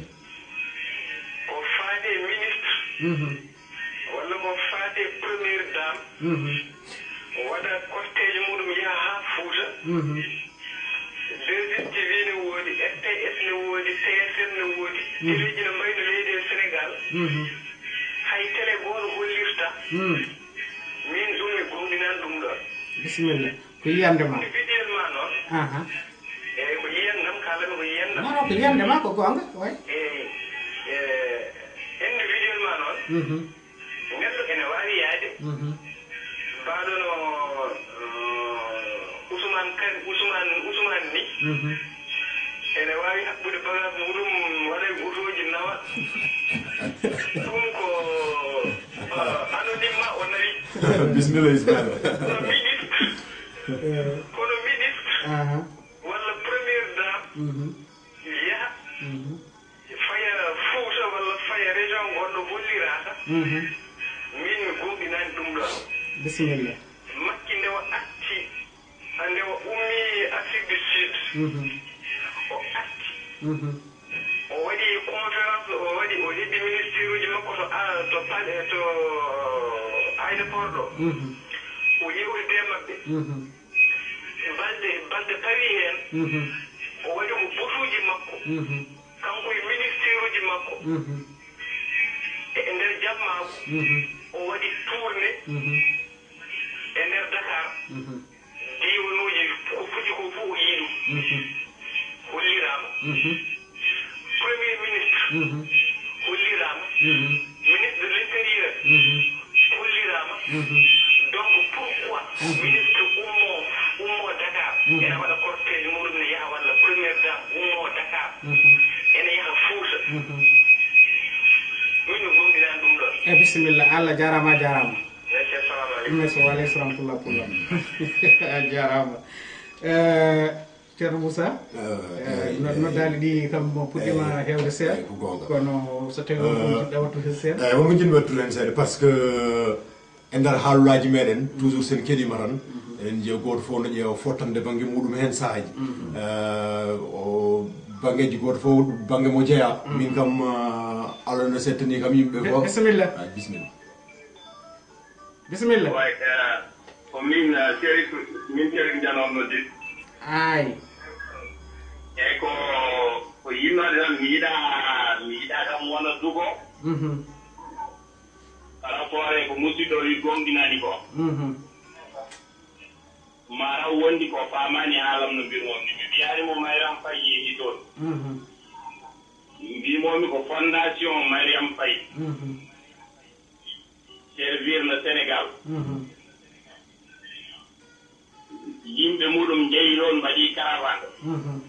Ko faati e ministre, Mhm. walla ko faati e première dame, Mhm. waɗa cortège muɗum yaha haa Fuuta. Mhm. Deux S T V ne woodi, R T S ne woodi, T F M ne woodi, teleeji ne mbayno leydi e Sénégal. Mhm. Hay télé gooto hollirta. Mhm. Min ɗum mi gooŋɗinaani ɗum ɗoon. Bisimilla. Ko yiyannde ma. Individuellement noon. Aha. Eeyi, ko yiyannde am, kaalatmi ko yiyannde am. Non, non, ko yiyannde ma, ko goonga, oui. Eeyi. Eh, individuellement noon. Mhm. Neɗɗo ene waawi yaade. Mhm. Mbaɗono, eh, Ousmane Kane, Ousmane, Ousmane ni. Mhm. Ene waawi haɓɓude bagage muɗum, waɗa e otooji nawa. Ɗum ko, eh, anonymement o nawi. Bisimilla, Ismaila. Kono ministre, Eh, kono ministre, aha. walla première dame, Mhm. yaha, Mhm. faya Fuuta walla faya région goɗɗo holliraaka. Mhm. Min mi gooŋɗinaani ɗum ɗoon. Bisimilla. Makki nde o arti, nde o ummi Afrique du Sud, Mhm. o arti. Mhm. O waɗi conférence, o waɗi, o heddi ministre uji makko to, a, to palais, to Aéroport ɗo. O yewtidi e maɓɓe. Balɗe, balɗe pawi heen. O waɗi ko butuuji makko. Kanko e ministeeruuji makko. E nder jammaagu, o waɗi tournée e nder Dakar. Diiwanuuji ko fuɗi ko fof o yii ɗum. Holliraama. Premier ministre holliraama. Ministre de l'intérieur holliraama. Donc pourquoi ministre ummo, ummo Dakar, ena waɗa cortège muɗum ne yaha, walla première dame ummo Dakar, ene yaha Fuuta? Min mi gomɗinani ɗum ɗon. E bisimilla, Allah jaaraama, a jaaraama. Merci, assalamu aleykum. Merci, wa aleykum salam, rahmatullah, Pullo. A jaaraama. Eh, Ceerno Moussa, eh, no-, noddaali ɗi kam mo puɗɗiima heewde seeɗa, kono so tawii on ko jiɗɗa wattude heen seeɗa? Eyi, wonko jiɗmi wattude heen seeɗa, par ce que e nder haalulaaji meeɗen, toujours so en keɗiima tan, eɗen njiya gooto fof no ƴeewa fottande bannge muɗum heen sahaaji. Eh, o banngeeji gooto fof, bannge mo jeyaa. Min kam, eh, Allah no settanii kam yimɓe fof. Bisimilla. Ah, bisimilla. Bisimilla. Way, eh, ko min, eh, Sherif, min Sherif Jano noddi. Ay. Eyi, ko, ko yinnoode tan, mi yiɗaa, mi yiɗaa kam wona dugo. Mhm. Par rapport e ko musidɗo wi gomɗinani ko. Mhm. Mataw wondi ko faamaani haalam no mbirmi on ni. Mi mbiyaani mo Mariam Faye yehi toon. Mhm. Mbimomi ko fondation Mariam Faye. Mhm. Servir le Sénégal. Mhm. Yimɓe muɗum njeyi ɗoon mbaɗi caravane. Mhm.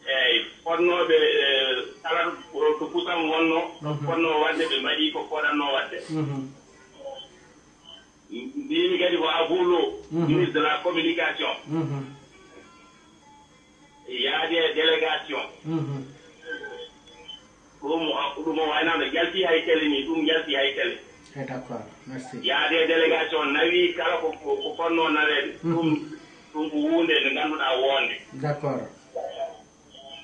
Eyi, fotnooɓe, eh, kala ko, ko pusan wonno, mhm, fotnoo waɗde, ɓe mbaɗi ko fotannoo waɗde. Mhm. Mbimi kadi ko Abou Lo, mhm, ministre de la communication. Mhm. Yaade e délégation. Mhm. Ɗum o, ɗum o waynaano jalti hay tele ni, ɗum jalti hay tele. Eh, d'accord, merci. Yaade e délégation nawi kala ko, ko, ko fotnoo naweede. Mhm. Ɗum, ɗum ko huunde nde ngannduɗaa woonde. D'accord.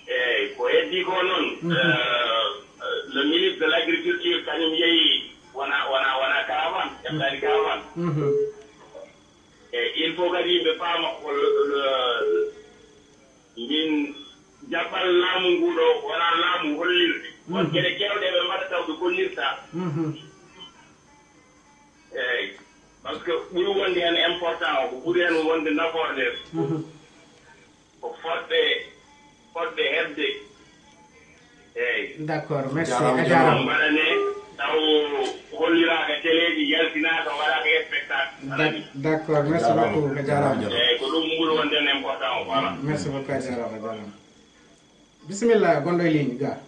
Eyi, ko heddi ko noon, mhm, eh, le ministre de l'agriculture kañum yehi wona, wona, wona caravane, ƴettaani caravane. Mhm. E il faut kadi yimɓe paama ko le, le, min jaɓɓal laamu ngu ɗo wona laamu hollirde. Won, mhm, geɗe keewɗe ɓe mbaɗa taw ɓe kollirta. Mhm. Eyi, par ce que ɓuri wonde heen important o, ko ɓuri heen wonde nafoore nde, mhm, ko fotɓe, fotɓe heɓde. Eyi. D'accord, merci. Jaaraama, a jaaraama. Mbaɗane taw holliraaka teleeji, yaltinaaka, waɗaaka spectacle. D'ac-, d'accord, merci beaucoup, a jaaraama. Eyi, ko ɗum ɓuri wonde important o, voilà. Merci beaucoup, a jaaraama, a jaaraama. Bisimilla, gonɗo e ligne ga.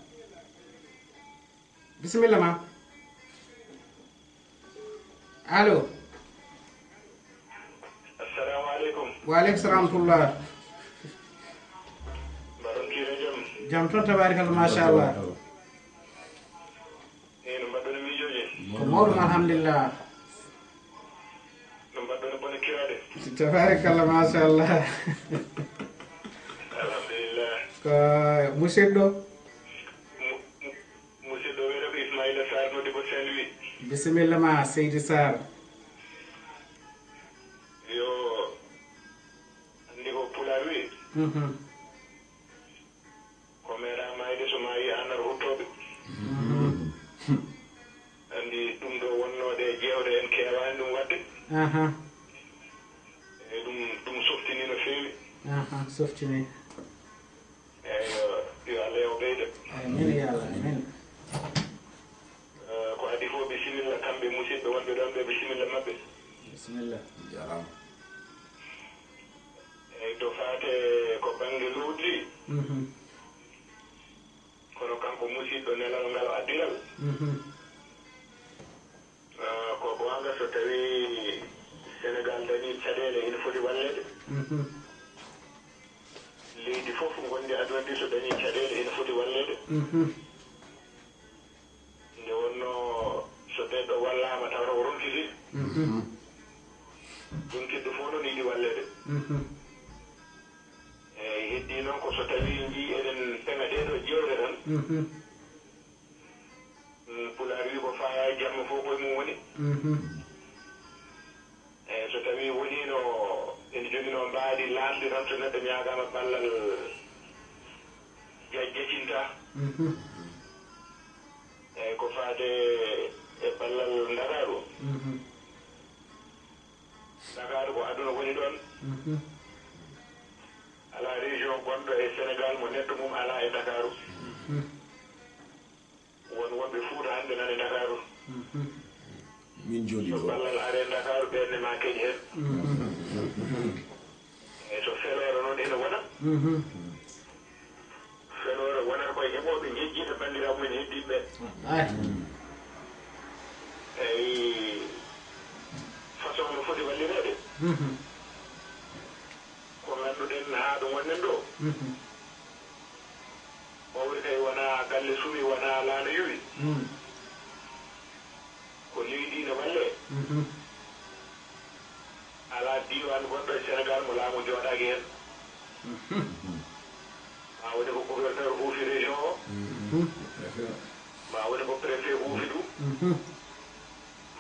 Bisimilla ma. Allo. Assalamu aleykum. Wa aleykum salam wa rahmatullah. Mbaɗon kiire jam? Jam toon, tabarikalla, machallah. Eyi, no mbaɗɗon e miijooji? Ko mawɗum, alhamdulillah. No mbaɗɗon e bone kiraade? Tabarikalla, machallah. Alhamdulillah. Ko musidɗo? Mu-, mu-, musidɗo wiyetee ko Ismaila Sarr, noddi ko Saint-Louis. Bisimilla ma, Seydi Sarr. Yo, anndi ko Pulaar wi. Mhm. Ko meeɗaa maayde, so maayi aan aɗa huttooɓe. Mhm. Anndi ɗum ɗo wonnooɗe jeewɗe en keewaani ɗum waɗde. Aha. E ɗum, ɗum softini no feewi. Aha, softini. Eeyo, yo Allah yo ɓeydo. Amin, ya Allah, amin. Eh, ko adii fof, bisimilla kamɓe musidɓe wonɓe ɗoon ɓe, bisimilla maɓɓe. Bisimilla. Jaaraama. Eyi, to faate ko bannge lowdi, mhm, kono kanko musidɗo nelal ngal addiral, mhm, eh, ko goonga, so tawii Senegaal dañii caɗeele, ina foti walleede. Mhm. Leydi fof ngonndi aduna ndi, so dañii caɗeele, ina foti walleede. Mhm. Nde wonnoo, so neɗɗo wallaama, tawata o ronkiti. Mhm. Ronkiiɗo fof noon yiɗi walleede. Mhm. Eeyi, heddii noon ko so tawii njii eɗen peŋa ɗee ɗoo jeewte tan. Mhm. Mm, Pulaar wii ko faya e jamma fof koye mum woni. Mhm. Neɗɗo ñaagaama ballal ja-, jacinta. Mhm. Eeyi, ko faade e ballal Ndakaaru. Mhm. Ndakaaru ko aduna woni ɗoon. Mhm. Alaa région gonɗo e Sénégal mo neɗɗo mum alaa e Ndakaaru. Mhm. Won wonɓe Fuuta hannde nana e Ndakaaru. Mhm. Min jooɗi so ɗo. Ballal are Ndakaaru, ɓeen ne ma keƴ heen. Mhm. E so feloore noon ene wona. Mhm. Feloore wonata koye heɓooɓe njejjita banndiraaɓe men heddiiɓe ɓe. Ay. Eyi, façon no foti wallireede. Mhm. Ko ngannduɗen haa ɗo ngonɗen ɗo. Mhm. Mawri kay wonaa galle sumi, wonaa laana yuwi. Mm. Ko leydi ina walle. Mhm. Alaa diiwaan gonɗo e Senegaal mo laamu jooɗaaki heen. Mhm. Ma woni ko gouverneur huufi région o. Mhm. Ma woni ko préfet huufi ɗum. Mhm.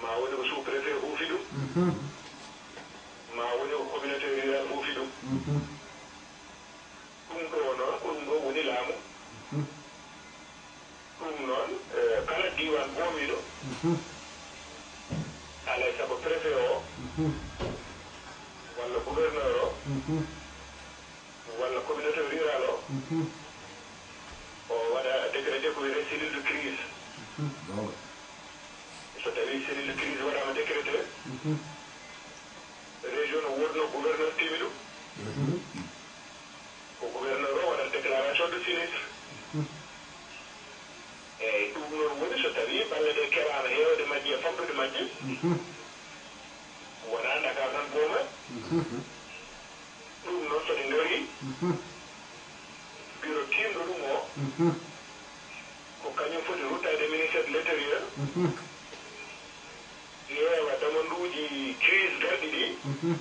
Ma woni ko sous-préfet huufi ɗum. Mhm. Ma woni ko communauté rurale huufi ɗum. Mhm. Ɗum ɗo noon, ko ɗum ɗo woni laamu. Mhm. Ɗum noon, eh, kala diiwaan boomiiɗo, mhm, alaa e sago préfet o, mhm, walla gouverneur o, mhm, walla communauté rurale o, mhm, o waɗa décrété ko wiyetee cellule de crise. Mhm. So tawii cellule de crise waɗaama décrété, mhm, région no woodnoo gouverneur timiiɗo. Mhm. Ko gouverneur o waɗata déclaration de sinistre. Mhm. Eeyi, ɗum noon woni so tawii balle ɗe keɓaama heewde majje e famɗude majje, mhm, wonaa Dakar tan booma. Mhm. Ɗum noon so ɗe ngarii, mhm, bureau tiimɗo ɗum o, mhm, ko kañum foti ruttaade e ministère de l'intérieur. Mhm. Ƴeewa damanduuji crise garɗi ɗi. Mhm.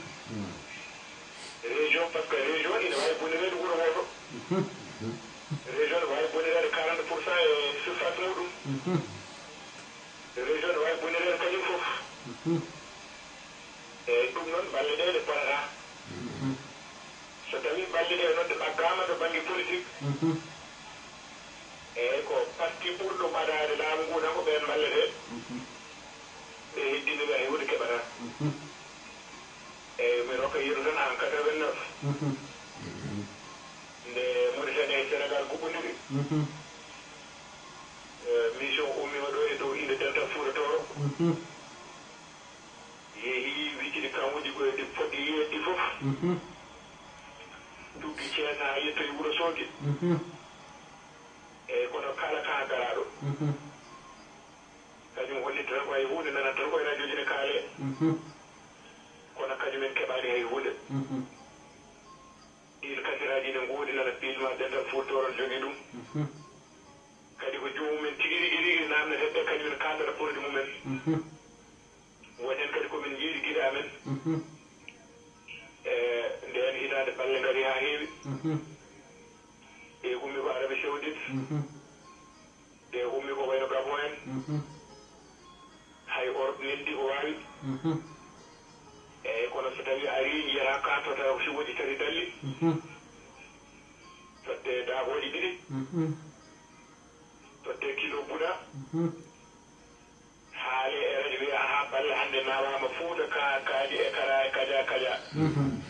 Région, parce que région ina waawi bonireede wuro wooto. Mhm. Région ne waawi bonireede quarante pour cent e surface muɗum. Mhm. Région ne waawi bonireede kañum fof. Mhm. Eeyi, ɗum noon, balle ɗe, ɗe ponataa. Mhm. So tawii balle ɗe noon, ɗe ɓaggaama to bannge politique, mhm, eeyi, ko parti ɓurɗo ɓadaade laamu ngu tan ko ɓeen balletee. Mhm. Ɓe heddinɓe ɓe hay huunde keɓataa. Mhm. Eeyi, mi rokka yeru tan en quatre-vingt-neuf. Mhm. Nde Mauritanie e Sénégal kuɓɓondiri, mhm, eh, mission ummiima ɗo e dow innde Dental Fuuta Tooro. Mhm. Yehi wicci ɗi kamuuji ko e ɗi poɗɗi yiyeede ɗi fof. Mhm. Tuggi Cees haa yettoyi Wuro Soogi. Mhm. Eeyi, kono kala kaa garaaɗo, mhm, kañum hollitta tan ko hay huunde, nanata tan ko e rajooji ne kaalee. Mhm. Kono kañum en keɓaani hay huunde. Mhm. Ɗiin kasiraaji ne ngoodi, nana piilma Dental Fuuta Tooro jogii ɗum. Mhm. Kadi ko joomum en tigi rigi rigi naamnetee ɓe, kañum en kaaldata produit mum en. Mhm. Woni heen kadi ko min njiidi gide amen. Mhm. E ndeen hitaande balle ngarii haa heewi. Mhm. Ɗe ummi ko Arabie Saoudite. Mhm. Ɗe ummi ko wayno Gabon en. Mhm. Hay Europe neldi ko waawi. Mhm. Eeyi, kono so tawii a arii, njiyataa kaa to tawa si woodi tati dalli. Mhm. Tottee daabooji ɗiɗi. Mhm. Tottee kilo buɗa. Mhm. Haalee e rajo, wiya, "Ahaa, balle hannde nawaama Fuuta, ka-, kaaji e kara e kaja, kaja." Mhm.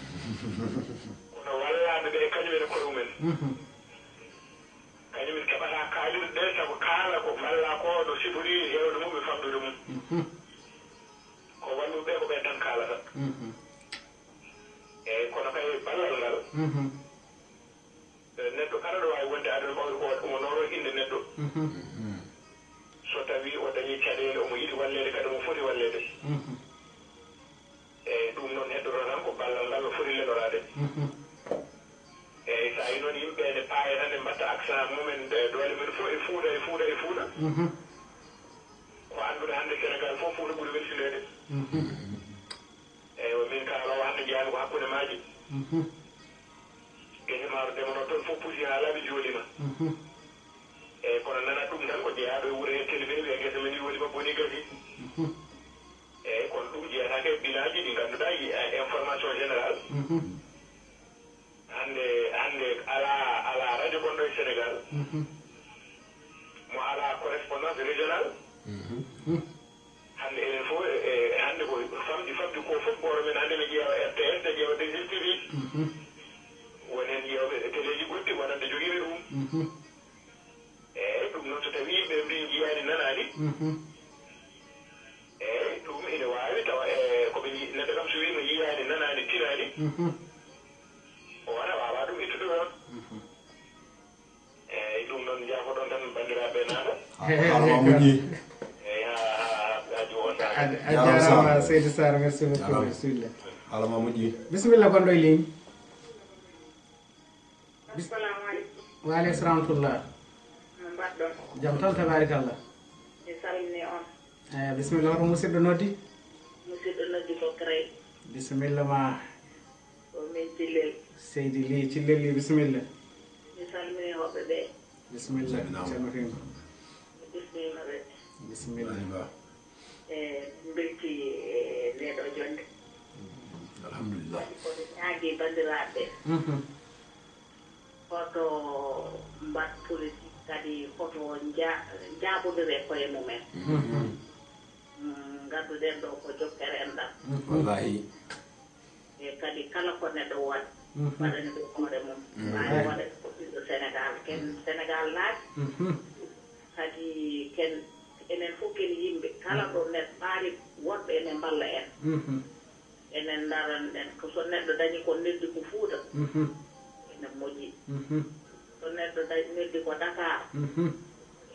Kono wallaaɓe ɓe, kañum en e koye mumen. Mhm. Kañum en keɓata kaalirɗe ɗe, sabu kaala ko mballa ko no sifori heewde mum e famɗude mum. Mhm. Ko walluɓe ɓe, ko ɓen tan kaalata. Mhm. Eeyi, kono kay ballal ngal, mhm, eh, neɗɗo kala ɗo waawi wonde aduna mawɗo ko omo nooroo innde neɗɗo. Mhm. So tawii o dañii caɗeele, omo yiɗi walleede, kadi omo foti walleede. Mhm. Eeyi, ɗum noon heddoto tan ko ballal ngal no foti leloraade. Mhm. Eeyi, so a yii noon yimɓe ne paaya tan, ne mbatta accent mumen, e doole men fof e Fuuta, e Fuuta, e Fuuta. Mhm. Ko anndude hannde Senegaal fof, Fuuta ɓuri welsindeede. Mhm. Eeyi, min kaaloowo hannde, njeyaa-mi ko hakkunde maaje. Mhm. Gese maaro ndemanoo toon fof pusi haa laaɓi, jooliima. Mhm. Eeyi, kono nanat ɗum tan ko jeyaaɗo e wuro hee télé ɓe wiya, "Gese men yooliima, bonii, gasii." Mhm. Eeyi, kono ɗum jeyataake e bilaaji ɗi ngannduɗaa, yi-, eh, information générale. Mhm. Ha Mo alaa correspondance régional. Hannde enen fof e hannde ko famɗi famɗi ko fof, gooto men hannde ne ƴeewa R T S, ne ƴeewa deux S T V. Won heen ƴeewɓe e teleeji goɗɗi wonande jogiiɓe ɗum. Eeyi, ɗum noon so tawii yimɓe mbi njiyaani nanaani, eeyi, ɗum ina waawi tawa e ko ɓe nji- neɗɗo kam so wiino yiyaani nanaani tinaani, o wona waawaa ɗum ittude ɗoon. Eeyi, ɗum noon njaafoɗon tan banndiraaɓe naaɓe. Haala ma moƴƴi. Eeyi, ha ha ha jooni on saaka. A jaaraama seydi Sarr, merci beaucoup. Bisimilla. Haala ma moƴƴi. Bisimilla, gonɗo e ligne. Assalamu aleykum. Wa aleykum salam wa rahmatullah. No mbaɗɗon? Jam tan, tabarakallah. Mi salmini on. Eyi, bisimilla, hoto musidɗo noddi? Musidɗo noddi ko Kray. Bisimilla ma. Ko min Cillel. Seydi Li, Cillel Li, bisimilla. Mi salmini hoɓɓe ɓe. Bisimilla. Ceerno Fima. Mi bismiima ɓe. Bisimilla. E mbelti e ndeɗo jonde. Alhamdulillah. Kono ñaagi banndiraaɓe ɓe. Hoto mbaɗ politique, kadi hoto nja- njaabodire koye mumen. Ngadduɗen ɗo ko jokkere enɗam. Wallahi. E kadi kala ko neɗɗo waɗi, waɗani ɗum hoore mum. Waawi waɗa ko ɓiɗɗo Sénégal, ken Sénégal naaɓe. Kadi ken, enen fof ken yimɓe, kala ɗo neɗɗo ɓaari woɗɓe ene mballa en. Enen ndaran ɗen ko so neɗɗo dañi ko neddi ko Fuuta, ene moƴƴi. So neɗɗo dañi neddi ko Dakar,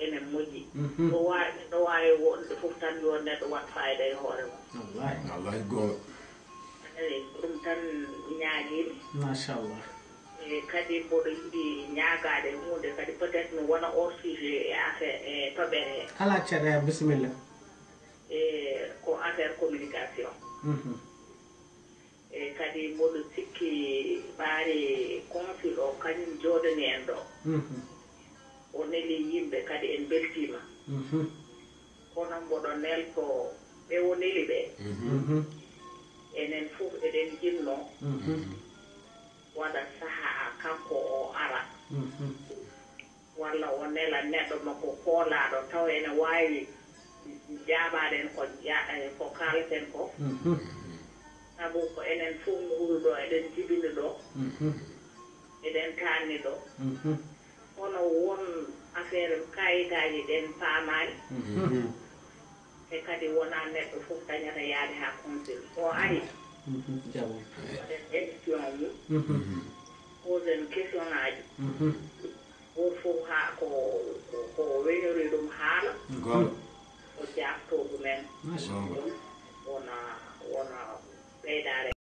ene moƴƴi. Ɗo waawi, ɗo waawi wonde fof tan yo neɗɗo waɗ fayida e hoore mum. Wallahi. Wallahi goonga. Eyi, ko ɗum tan ñaagiimi. Machallah. E kadi mboɗo yiɗi ñaagaade huunde kadi, peut-être no wona hors sujet e affaire e toɓɓere he. Alaa caɗeele, bisimilla. E ko affaire communication. E kadi mboɗo sikki ɓaari consul o, kañum jooɗani en ɗo. O neli yimɓe kadi en mbeltiima. Kono mboɗo nelto ɓe o neli ɓe. Enen fof eɗen jinno waɗa sahaa kanko o ara. Walla o nela neɗɗo makko koolaaɗo taw ene waawi jaabaade en ko ja- eh, ko kaaleten ko. Sabu ko enen fof nguuru ɗo, eɗen jibini ɗo, eɗen taanni ɗo. Kono won affaire kayitaaji ɗen paamaani. E kadi wonaa neɗɗo fof dañata yaade haa consul. So o ari, waɗen émission mum, posen question aji. Gooto fof haa ko, ko, ko weñori ɗum haala, o jaabtoo ɗumen. Ɗum wona, wona ɓeydaare.